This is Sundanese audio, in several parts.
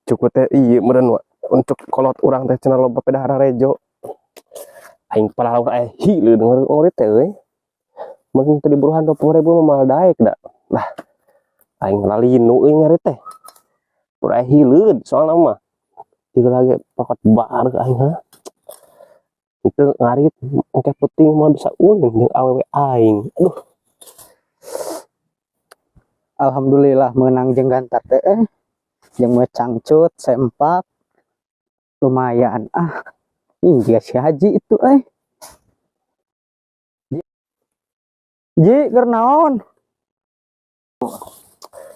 Cukup teh iya meureun wa. Untuk kolot urang teh cenah loba pedah rejo. Aing palaur aya hileud ngarit teh euy. Mun teu diburuhan 20.000 mah moal daek da. Lah, aing lalinu euy ngarit teh. Pur aya hileud soalna mah. Tiga lagi pakat bar ke aing ha. Itu ngarit engke peuting mah bisa ulin jeung awewe aing. Aduh. Alhamdulillah menang jeung gantar teh eh. Jeung cangcut sempak lumayan ah. Ih, jika si Haji itu eh. Ji, keur naon?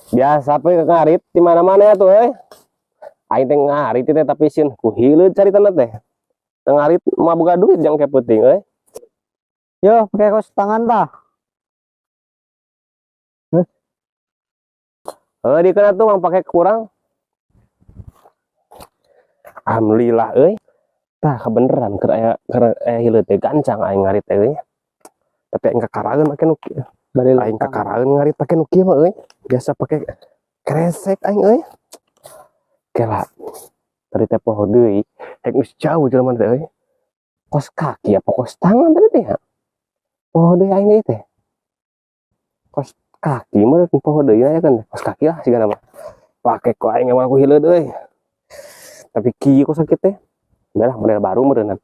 Biasa pe ngarit di mana-mana ya tuh euy. Aing teh ngarit teh tapi sieun ku hileud caritana teh. Teu ngarit mah boga duit jang ke peuting euy. Yo, pakai kos tangan tah. Heuh, dikeuna tuh mang pake kurang. Alhamdulillah euy. Tah kebeneran keur aya hileud teh gancang aing ngarit teh euy. Tapi aing kakaraeun make nu kieu. Bari Aing kakaraeun ngarit pake nu kieu mah euy. Biasa pake kresek aing euy. Kela. Tadi teh poho deui, rek geus jauh jelema teh euy. Kos kaki apa kos tangan tadi teh ya? Poho deui aing deui teh. Kos kaki mah poho deui aya kan kos kaki lah sigana mah. Pake ku aing emang ku hileud euy. Tapi kieu kos sakit teh. Belah model baru meureunnan.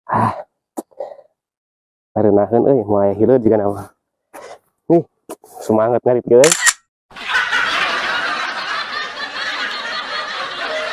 Ah. Kareunaheun euy, moal aya hileud jigana mah. Nih, semangat ngarit euy.